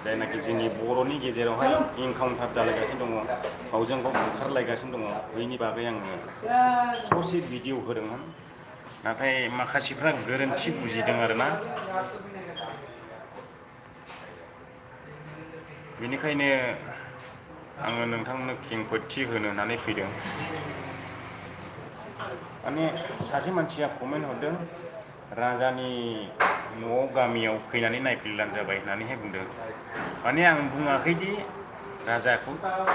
जायनाखि जोंनि बर'नि गेजेरावहाय इनकाउन्टार जालायगासिनो दङ, गावजों गाव बुथारलायगासिनो दङ, बेनि बागै आङो ससे भिडिअ होदोंमोन। नाथाय माखासेफ्रा गोरोन्थि बुजिदों आरोना। बेनिखायनो आङो नोंथांनो खेंफोरथि होनो होननानै फैदों। माने सासे मानसिया कमेन्ट हरदों, राजानि न'आव गामियाव फैनानै नायफैब्लानो जाबाय होननानैहाय बुंदों। माने आं बुङाखैदि राजाखौ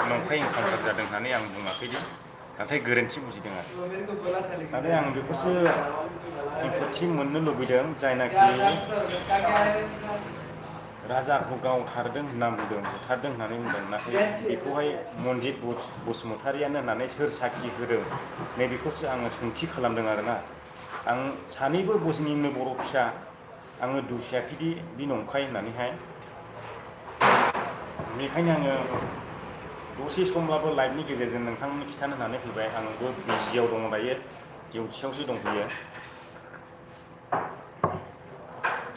नंखाय इनकाउन्टार जादों होननानै आं बुङाखैदि, नाथाय गोरोन्थि बुजिदों आरो। नाथाय आं बेखौसो खेंफोरथि मोननो लुबैदों, जायनाखि राजाखौ गावथारदों होनना बुंदों, बुथारदों होननानै बुंदों, नाथाय बेखौहाय मनजित बसुमतारियानो होननानै सोर साखि होदों, नैबेखौसो आङो सोंथि खालामदों आरोना। आं सानैबो जोंनिनो बर' फिसा, आङो दुसियाखैदि बे नंखाय होननानैहाय। बेखायनो आङो दसे समब्लाबो लाइभनि गेजेरजों नोंथांमोननो खिन्थानो होननानै फैबाय। आंबो बिजियाव दङ दायो, डिउटियावसो दंफैयो।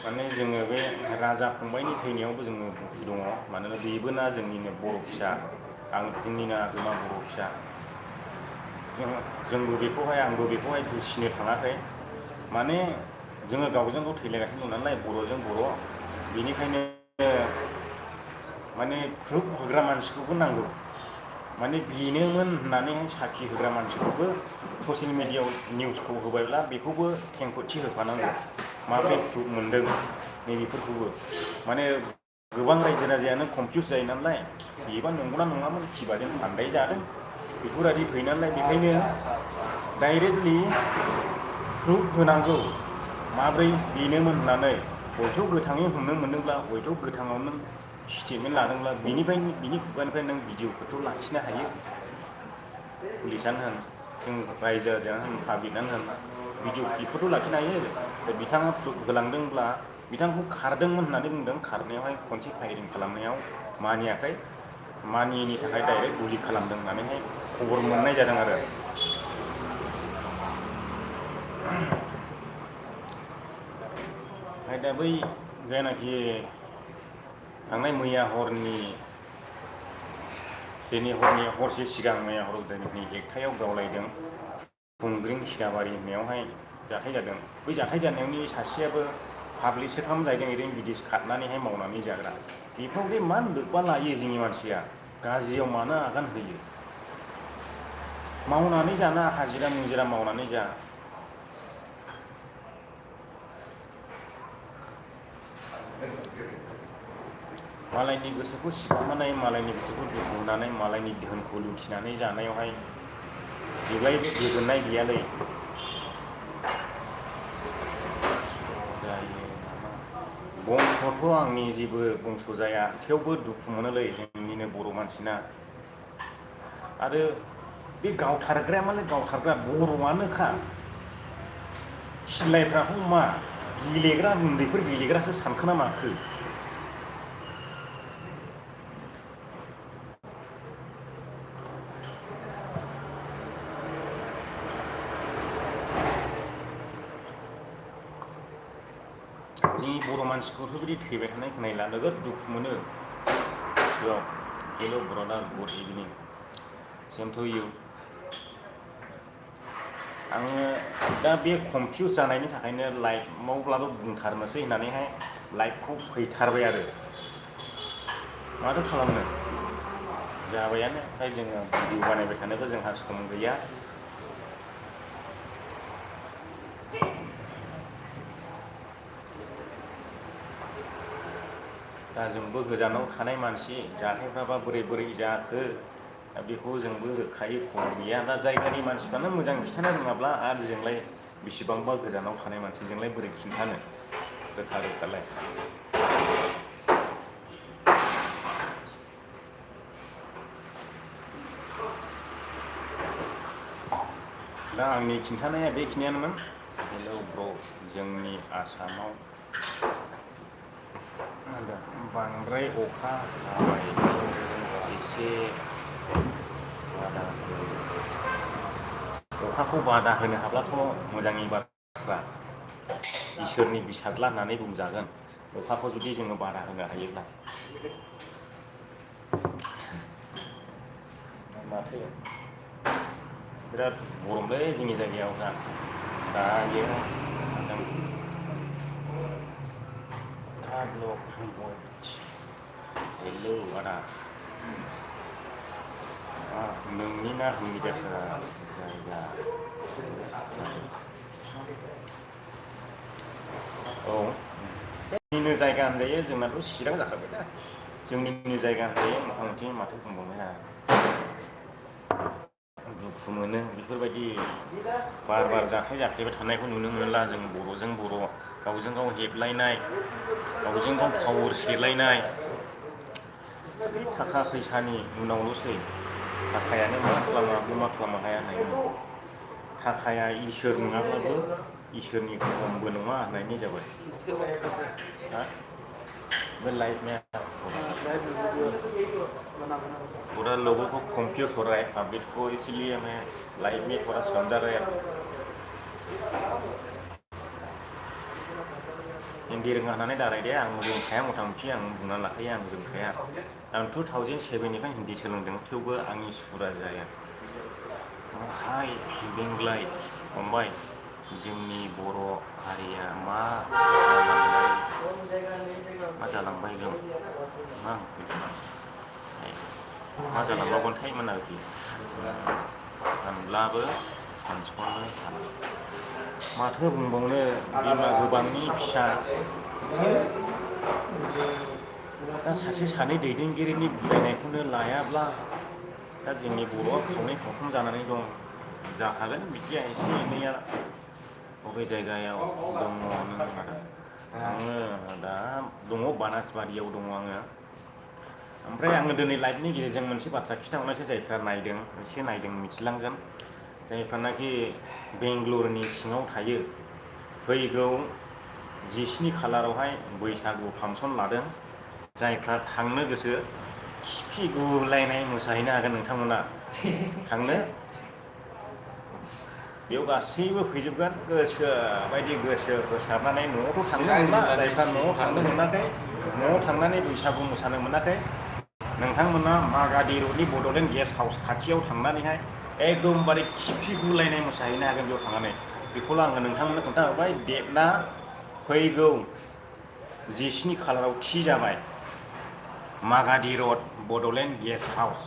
माने जोङो बे राजा फंबाइनि थैनायावबो जोङो दुखु दङ, मानोना बेबो ना जोंनिनो बर' फिसा, जोंनिनो आगोमा बर' फिसा। जोंबो बेखौहाय, आंबो बेखौहाय दुसिनो थाङाखै। माने जोङो गावजों गाव थैलायगासिनो दं नालाय, बर'जों बर', बेनिखायनो माने प्रुफ होग्रा मानसिखौबो नांगौ। माने बेनोमोन होननानैहाय साखि होग्रा मानसिखौबो ससियेल मिडियाआव निउसखौ होबायब्ला बेखौबो खेंफोरथि होफानांगौ। माबोरै प्रुफ मोनदों नैबेफोरखौबो। माने गोबां रायजो राजायानो कनफिउस जायो नालाय, बेबा नंगौना नङामोन, खिबाजों फानदाय जादों, बेफोरबायदि फैयो नालाय। बेखायनो डाइरेक्टलि प्रुफ होनांगौ, माब्रै बेनोमोन होननानै। हयथ' गोथाङै हमनो मोनदोंब्ला, हयथ' गोथाङावनो स्टेटमेन्ट लादोंब्ला, बिनि खुगानिफ्राय नों भिडिअफोरखौ लाखिनो हायो। पुलिसानो होन, जों रायजो राजायानो होन, पाब्लिकआनो होन, भिडिअ क्लिपफोरखौ लाखिनो हायो। बिथाङा प्रुफ होलांदोंब्ला, बिथांखौ खारदोंमोन होननानै बुंदों, खारनायावहाय खनसे फायारिं खालामनायाव मानियाखै, मानियैनि थाखाय डाइरेक्ट गुलि खालामदों होननानैहाय खबर मोननाय जादों आरो। ओमफ्राय दा बै जायनाखि थांनाय मैया हरनि, दिनै हरनि हरसे सिगां मैया हराव जायनाखि एकथायाव गावलायदों, खुंग्रिं सिराबारि होननायावहाय जाथाय जादों। बै जाथाय जानायावनि सासेयाबो पाब्लिकसो खालामजाहैदों, ओरैनो बिदेश खारनानैहाय मावनानै जाग्रा। बेफ्राव बे मा लोब्बा लायो जोंनि मानसिया, गाज्रियाव मानो आगान होयो? मावनानै जाना, हाजिरा मुजिरा मावनानै जा। मालायनि गोसोखौ सिखोमानाय, मालायनि गोसोखौ दुखु होनानै, मालायनि धोनखौ लुथिनानै जानायावहाय जेब्लायबो गोजोननाय गैयालै। जायो नामा? बंस'थ' आंनि जेबो बंस' जाया, थेवबो दुखु मोनोलै जोंनिनो बर' मानसिना। आरो बे गावथारग्राया मालाय गावथारग्रा बर'आनोखा। सिलायफ्राखौ मा गेलेग्रा, उन्दैफोर गेलेग्रासो सानखोना माखो? जोंनि बर' मानसिखौथ' बिदि थैबाय थानाय खोनायोब्ला नोगोद दुखु मोनो। Hello' brother, good evening, same to you. आङो दा बे कनफिउस जानायनि थाखायनो लाइभआवब्लाबो बुंथारनोसै होननानैहाय लाइभखौ फैथारबाय आरो। माथो खालामनो, जाबायानो। ओमफ्राय जोङो भिडिअ बानायबाय थानोबो जोंहा सम गैया। दा जोंबो गोजानाव थानाय मानसि, जाथायफ्राबा बोरै बोरै जाखो, दा बेखौ जोंबो रोखायै खबर गैया। दा जायगानि मानसिफ्रानो मोजां खिन्थानो रोङाब्ला, आरो जोंलाय बेसेबांबा गोजानाव थानाय मानसिजोंलाय बोरै खिन्थानो रोखा रोखालाय। दा आंनि खिन्थानाया बेखिनियानोमोन। हेलौ ब्र', जोंनि आसामाव बांद्राय अखा हाबाय, एसे बादा हो। अखाखौ बादा होनो हाब्लाथ' मोजांनि बाथ्रा, इसोरनि फिसाज्ला होननानै बुंजागोन, अखाखौ जुदि जोङो बादा होनो हायोब्ला। माथो बिराद गरमलै जोंनि जायगायाव दायो हेलौ आदा नोंनि ना आंनि जायगा औ जोंनिनो जायगा होनजायो जोंनाथ' चिरां जाखाबाय दा जोंनिनो जायगा होनजायो मथा मथि माथो बुंबावनो दुखु मोनो बेफोरबायदि बार बार जाथाय जाफ्लेबाय थानायखौ नुनो मोनला जों बर'जों बर' गावजों गाव हेबलायनाय गावजों गाव पावार सेलायनाय थाखा फैसानि उनावल'सै थाखायानो मा खालामाबो मा खालामनो हाया होननाय थाखाया इसोर नङाब्लाबो इसोरनि खमबो नङा होननायनि जाबाय वे लाइफ में पूरा लोगों को कंफ्यूज हो रहा है पब्लिक को इसलिए मैं लाइफ में थोड़ा समझा रहा है हिन्दी रोङा होननानै दाराय दे आं रोंखाया मथा मथि आं बुंना लाखायो आं रोंखाया आं 2007निफ्राय हिन्दी सोलोंदों थेवबो आंनि सुरा जाया हाय बेंग्लाय फंबाय जोंनि बर' हारिया मा जालांबाय दं मा जालांबावगोनथायमोन आरोखि सानब्लाबो सानस'नो हाला माथो बुंबावनो बिमा गोबांनि फिसा दा सासे सानै दैदेनगिरिनि बुजायनायखौनो लायाब्ला दा जोंनि बर'आ खावनै खावथाम जानानै दं जाखागोन बिदिया एसे एनैया बबे जायगायाव दङ नों आङो दा दङ बानासबारियाव दङ आङो ओमफ्राय आङो दिनै लाइभनि गेजेरजों मोनसे बाथ्रा खिन्थाहरनायसै जायफ्रा नायदों एसे नायदों मिथिलांगोन जायफ्रानाखि बेंगलुरुनि सिङाव थायो फैगौ 17 खालारावहाय बैसागु फांसन लादों जायफ्रा थांनो गोसो खिफि गुलायनाय मोसाहैनो हागोन नोंथांमोना थांनो बेयाव गासैबो फैजोबगोन गोसो बायदि गोसो होसारनानै न'आवथ' थांनो मोनला जायफ्रा न'आव थांनो मोनाखै न'आव थांनानै बैसागु मोसानो मोनाखै नोंथांमोना मागादि रडनि बड'लेण्ड गेस्ट हाउस खाथियाव थांनानैहाय एकदमबारे खिफि गुलायनाय मोसाहैनो हागोन बेयाव थांनानै बेखौल' आङो नोंथांमोननो खोन्थाहरबाय डेटआ फैगौ 17 खालाराव थि जाबाय मागादि रड बड'लेण्ड गेस्ट हाउस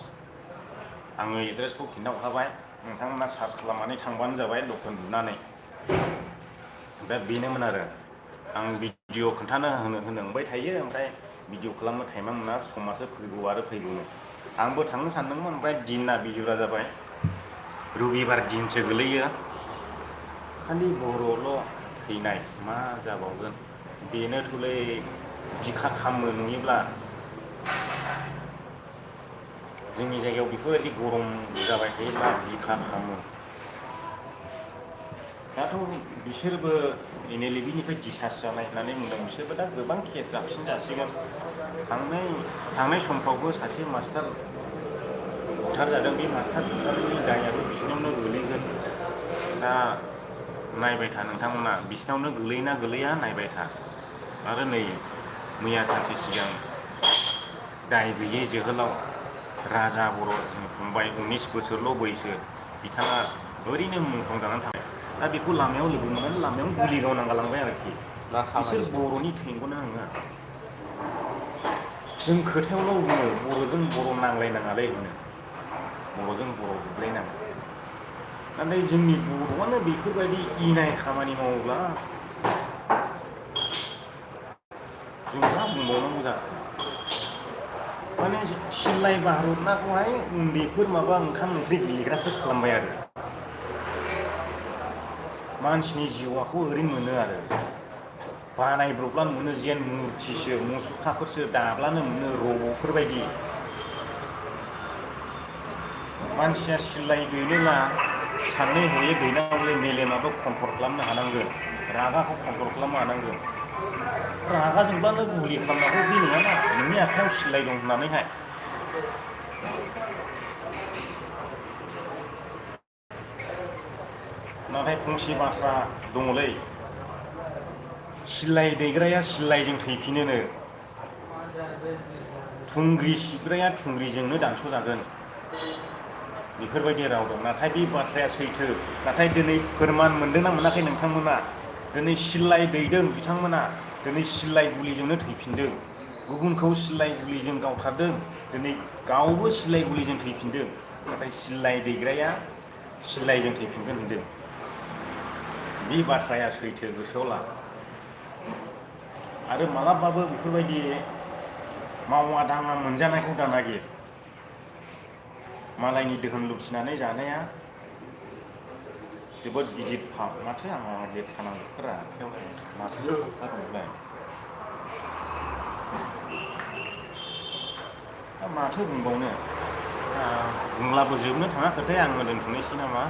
आङो एड्रेसखौ खिन्थाहरखाबाय नोंथांमोना सार्च खालामनानै थांबानो जाबाय दखान बुनानै दा बेनोमोन आरो आं भिडिअ खोन्थानो होनबाय थायो ओमफ्राय भिडिअ खालामनो टाइमा मोना समासो फैगौ आरो फैगौमोन आंबो थांनो सानदोंमोन ओमफ्राय दिना बिजुरा जाबाय रबिबार दिनसो गोलैयो खालि बर'ल' थैनाय मा जाबावगोन बेनोथ'लै बिखा खामो नुयोब्ला जोंनि जायगायाव बेफोरबायदि गरम जाबाय थायोब्ला बिखा खामो दाथ' बिसोरबो NLEVनिफ्राय डिसार्ज जानाय होननानै बुंदों बिसोरबो दा गोबां केस जाफिन जासिगोन थांनाय समफ्रावबो सासे मास्टार बुथारजादों बे मास्टार बुथारनायनि दायाबो बिसिनावनो गोलैगोन दा नायबाय था नोंथांमोना बिसिनावनो गोलैना गोलैया नायबाय था आरो नै मैया सानसे सिगां दाय गैयै जोहोलाव राजा बर' जों फंबाय 19 बोसोरल' बैसो बिथाङा ओरैनो मुंख्लं जानानै थाबाय दा बेखौ लामायाव लोगो मोननानै लामायावनो गुलि गावना गालांबाय आरोखि बिसोर बर'नि थैखौनो आङो जों खोथायावल' बुङो बर'जों बर' नांलायनाङालै होनो बर'जों बर' बुलायनाङा नाथाय जोंनि बर'आनो बेफोरबायदि इनाय खामानि मावोब्ला जों मा बुंबावनांगौ जाखो माने सिल्लाय भारतनाखौहाय उन्दैफोर माबा ओंखाम ओंख्रि गेलेग्रासो खालामबाय आरो मानसिनि जिउआखौ ओरैनो मोनो आरो बानायब्रबब्लानो मोनो जेन मुरथिसो मुसुखाफोरसो दाब्लानो मोनो रब'फोरबायदि मानसिया सिल्लाय दैनोब्ला साननै हयै दैनांगौलै मेलेमाबो कन्ट्रल खालामनो हानांगोन रागाखौ कन्ट्रल खालामनो हानांगोन रागा जोंब्लानो गुलि खालामनांगौ बे नङाना नोंनि आखायाव सिल्लाय दं होननानैहाय नाथाय फंसे बाथ्रा दङलै सिल्लाय दैग्राया सिल्लायजों थैफिनोनो थुंग्रि सिबग्राया थुंग्रिजोंनो दानस'जागोन बेफोरबायदि राव दं। नाथाय बे बाथ्राया सैथो। नाथाय दिनै फोरमान मोनदोंना मोनाखै नोंथांमोना? दिनै सिलाइ दैदों बिथांमोना, दिनै सिलाइ गुलिजोंनो थैफिनदों। गुबुनखौ सिलाइ गुलिजों गावथारदों, दिनै गावबो सिलाइ गुलिजों थैफिनदों। नाथाय सिलाइ दैग्राया सिलाइजों थैफिनगोन होनदों। बे बाथ्राया सैथो, गोसोआव ला। आरो मालाबाबो बेफोरबायदि मावा दाङा मोनजानायखौ दानागिर। मालायनि दोहोन लुथिनानै जानाया जोबोद गिदिर फाब। माथो आंहा लेखा नांगौफोरा माथो दंलाय, माथो बुंबावनो, बुंब्लाबो जोबनो थाङा खोथाया। आङो दोनथ'नोसै नामा?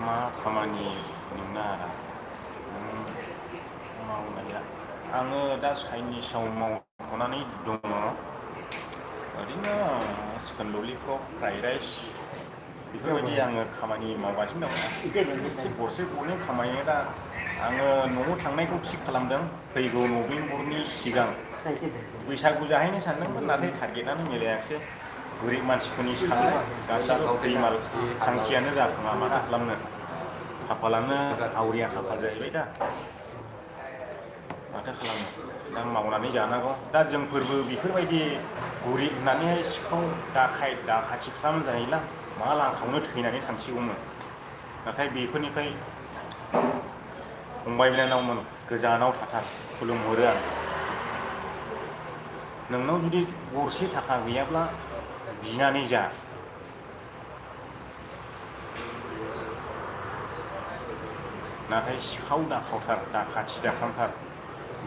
मा खामानि नोंना आदा मावनाया? आङो दा चाइनिसाव मावथ'नानै दङ। ओरैनो चिकेन ललिपप, फ्राइड राइस बेफोरबायदि आङो खामानि मावगासिनो दङ। एसे गरसे गरनै खामायो। दा आङो न'आव थांनायखौ थिग खालामदों फैगौ नभेम्बरनि सिगां। बैसागु जाहैनो सानदोंमोन, नाथाय टारगेटआनो मिलायाखिसै। गोरिब मानसिफोरनि साननाय गासैबो दैमाल थांखियानो जाफुङा। माथो खालामनो, खाफालानो हावरिया खाफाल जाहैबाय दा। माथो खालामनो, दा मावनानै जानांगौ। दा जोंफोरबो बेफोरबायदि गोरिब होननानैहाय सिखाव दाखाथि खालामनो जाहैला। मा लांखावनो थैनानै थांसिगौमोन। नाथाय बेफोरनिफ्राय फंबाय बिनानावमोन गोजानाव थाथार, खुलुमहरो आं। नोंनाव जुदि गरसे थाखा गैयाब्ला बिनानै जा। नाथाय सिखाव दाखावथार, दाखाथि दाखावथार।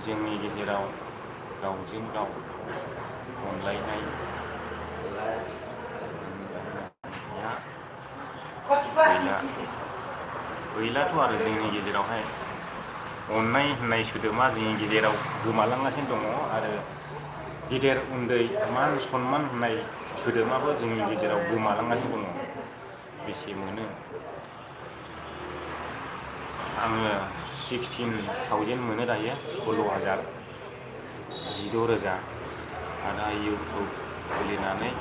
जोंनि गेजेराव गावजों गाव अनलायनाय गैलाथ' आरो जोंनि गेजेरावहाय अननाय होननाय सोदोबा जोंनि गेजेराव गोमालांगासिनो दङ। आरो गेदेर उन्दै मान सनमान होननाय सोदोबाबो जोंनि गेजेराव गोमालांगासिनो दङ। बेसे मोनो? आङो 16,000 मोनो दायो, 16,000, 16,000। आरो इउटुब खुलिनानै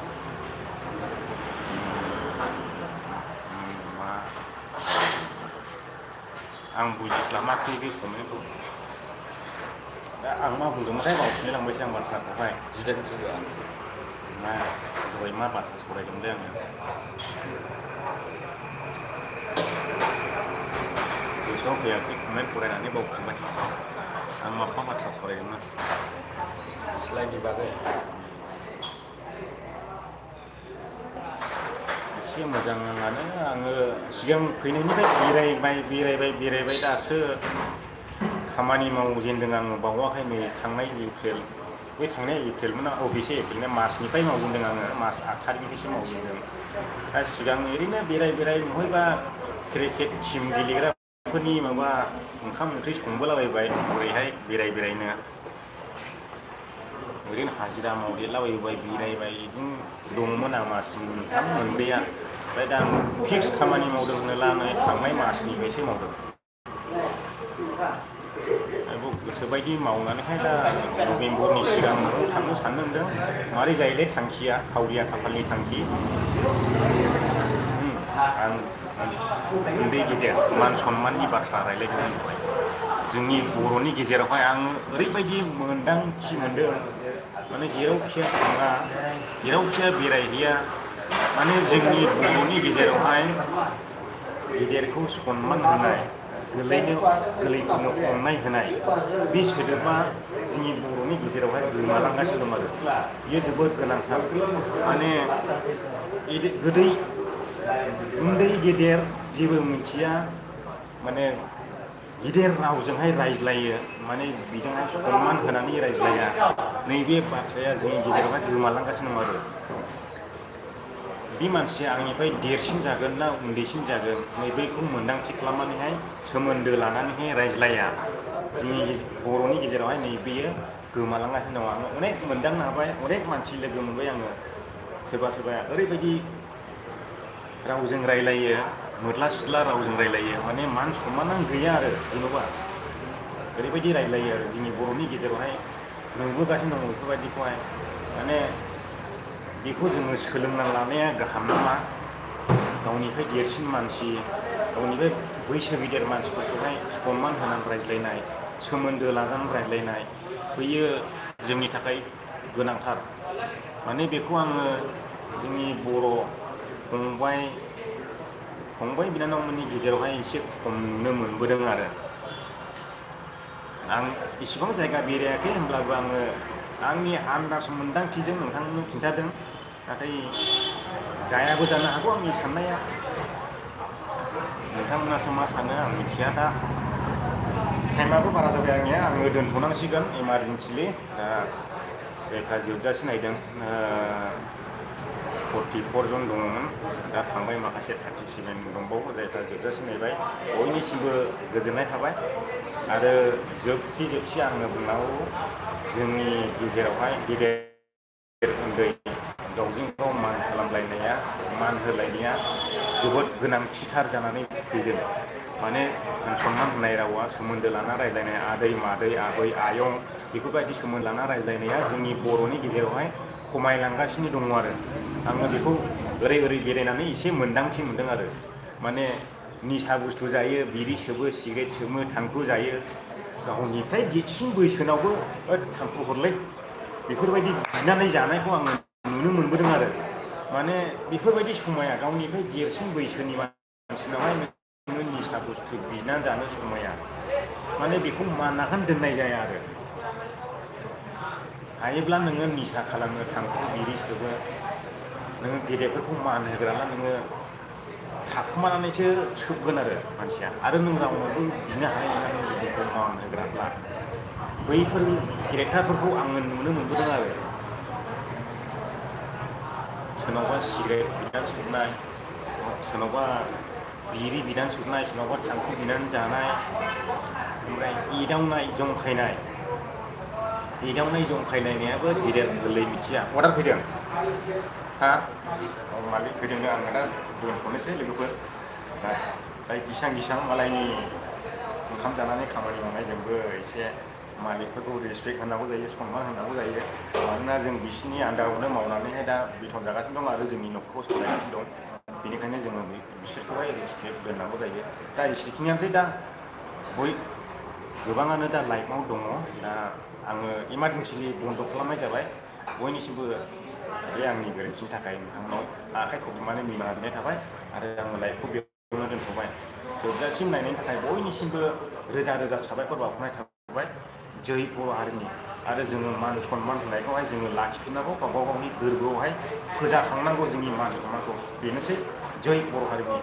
आं बुजिस्लाबासै बे कमेन्टखौ। दा आं मा बुंदोंमोनथाय बावफिनलाय लांबायसो आं बाथ्राखौहाय। दहाय मा बाथ्रा सावरायदोंमोनलाय आङो? गोसोआव फैयासै, कमेन्ट फरायनानै बावफिनबाय। आं माबा बाथ्रा सावरायदोंमोन सिलाइनि बागै। एसे मोजाङानो। आङो सिगां फैनायनिफ्राय बेरायबाय दासो खामानि मावजेनदों आङो। बावाखै नै थांनाय एप्रिल, बै थांनाय एप्रिलमोन। बेसे एप्रिलना मार्चनिफ्राय मावजेनदों आङो। मार्च 8 थारिखनिफ्रायसो मावजेनदों। दा सिगां ओरैनो बेराय बहायबा क्रिकेट टिम गेलेग्राफोरनि माबा ओंखाम ओंख्रि संबोलाबायबाय ओरैहाय बेरायनो। ओरैनो हाजिरा मावदेरलाबायबाय, बेरायबाय। बिदिनो दङमोन आं मास मोनथाम मोनब्रैया। ओमफ्राय दा आं फिक्स खामानि मावदों होनोब्ला नै थांनाय मासनिफ्रायसो मावदों। गोसोबायदि मावनानैहाय दा नभेम्बरनि सिगां न'आव थांनो सानदों। मारै जायोलै थांखिया, हावरिया खाफालनि थांखि। आं उन्दै गेदेर मान सनमाननि बाथ्रा रायलायदों दहाय। जोंनि बर'नि गेजेरावहाय आं ओरैबायदि मोन्दांथि मोनदों, माने जेरावखिया थाङा, जेरावखिया बेरायहैया, माने जोंनि बर'नि गेजेरावहाय गेदेरखौ सनमान होनाय, गोरलैफोरनो अननाय होनाय, बे सोदोबा जोंनि बर'नि गेजेरावहाय गोमालांगासिनो दं। आरो बेयो जोबोद गोनांथार। माने उन्दै गेदेर जेबो मिथिया, माने गिदिर रावजोंहाय रायज्लायो, माने बेजोंहाय सनमान होनानै रायज्लाया। नैबे बाथ्राया जोंनि गेजेरावहाय गोमालांगासिनो दं। आरो बे मानसिया आंनिफ्राय देरसिन जागोन ना उन्दैसिन जागोन, नैबेखौ मोन्दांथि खालामनानैहाय सोमोन्दो लानानैहाय रायज्लाया। जोंनि बर'नि गेजेरावहाय नैबेयो गोमालांगासिनो दं। आङो अनेक मोनदांनो हाबाय, अनेक मानसि लोगो मोनबाय आङो। सोरबा ओरैबायदि रावजों रायलायो, मोद्ला सिद्ला रावजों रायलायो, माने मान सनमानानो गैया। आरो जेन'बा ओरैबायदि रायलायो आरो जोंनि बर'नि गेजेरावहाय नुबोगासिनो दङ बेफोरबायदिखौहाय। माने बेखौ जोङो सोलोंना लानाया गाहाम नामा गावनिफ्राय देरसिन मानसि गावनिफ्राय बैसो गिदिर मानसिफोरखौहाय सनमान होनानै रायज्लायनाय सोमोन्दो लानानै रायज्लायनाय बैयो जोंनि थाखाय गोनांथार माने बेखौ आङो जोंनि बर' फंबाय बिनानावमोननि गेजेरावहाय एसे खम नुनो मोनबोदों आरो आं इसिबां जायगा बेरायाखै होनब्लाबो आङो आंनि आन्दाज मोन्दांथिजों नोंथांनो खिन्थादों नाथाय जायाबो जानो हागौ आंनि साननाया नोंथांमोनासो मा सानो आं मिथिया दा टाइमाबो बारा जाबाय आंनिया आङो दोनथ'नांसिगोन इमारजेन्सिलि दा जायफ्रा जोबजासे नायदों 44 जन दङमोन दा थांबाय माखासे 37 दंबावो जायफ्रा जोबजासे नायबाय बयनिसिमबो गोजोननाय थाबाय आरो जोबसि आङो बुंनांगौ जोंनि गेजेरावहाय गेदेर उन्दै गावजों गाव मान खालामलायनाया मान होलायनाया जोबोद गोनांथिथार जानानै फैदों माने सनमान होनाय रावा सोमोन्दो लाना रायज्लायनाय आदै मादै आबै आयं बेफोरबायदि सोमोन्दो लाना रायज्लायनाया जोंनि बर'नि गेजेरावहाय खमायलांगासिनो दङ आरो आङो बेखौ ओरै बेरायनानै एसे मोन्दांथि मोनदों आरो माने निसा बुस्थु जायो बिरि सोबो सिगारेट सोबो थांखु जायो गावनिफ्राय देरसिन बैसोनावबो थांखु हरलै बेफोरबायदि बिनानै जानायखौ आङो नुनो मोनबोदों आरो माने बेफोरबायदि समाया गावनिफ्राय देरसिन बैसोनि मानसिनावहाय नोङो निसा बुस्थु बिना जानो समाया माने बेखौ मानाखौनो दोननाय जाया आरो हायोब्ला नोङो निसा खालामनो थांखु बिरि सोबो नोङो गेदेरफोरखौ मान होग्राला नोङो थाखोमानानैसो सोबगोन आरो मानसिया आरो नों रावनावबो बिनो हानाय नङा नों गेदेरखौ मान होग्राब्ला बैफोर केरेक्टारफोरखौ आङो नुनो मोनबोदों आरो सोरनावबा सिगारेट बिनानै सोबनाय सोरनावबा बिरि बिनानै सोबनाय सोरनावबा थांखु बिनानै जानाय ओमफ्राय एदावनाय जंखायलायनायाबो गेदेर गोरलै मिथिया अर्डार फैदों हा मालिक फैदोंनो आङो दा दोनथ'नोसै लोगोफोर दा गिसां मालायनि ओंखाम जानानै खामानि मावनायजोंबो एसे मालिकफोरखौ रेसपेक्ट होनांगौ जायो सनमान होनांगौ जायो मानोना जों बिसोरनि आन्दारावनो मावनानैहाय दा बेथन जागासिनो दं आरो जोंनि न'खरखौ सालायगासिनो दं बेनिखायनो जोङो बिसोरखौहाय रेसपेक्ट दोननांगौ जायो दा एसेखिनियानोसै दा गोबाङानो दा लाइफआव दङ दा आङो इमारजेन्सिलि बन्द' खालामनाय जाबाय बयनिसिमबो बे आंनि गोरोन्थिनि थाखाय नोंथांनाव आखाइ खबजोबनानै निमाहा बिनाय थाबाय आरो आङो लाइफखौ बेयावनो दोनथ'बाय जोबजासिम नायनायनि थाखाय बयनिसिमबो रोजा साबायखर बावहरनाय थाबाय जै बर' हारिनि आरो जोङो मान सनमान होनायखौहाय जोङो लाखिफिननांगौ गावबा गावनि गोरबोआवहाय फोजाखांनांगौ जोंनि मान सनमानखौ बेनोसै जै बर' हारिनि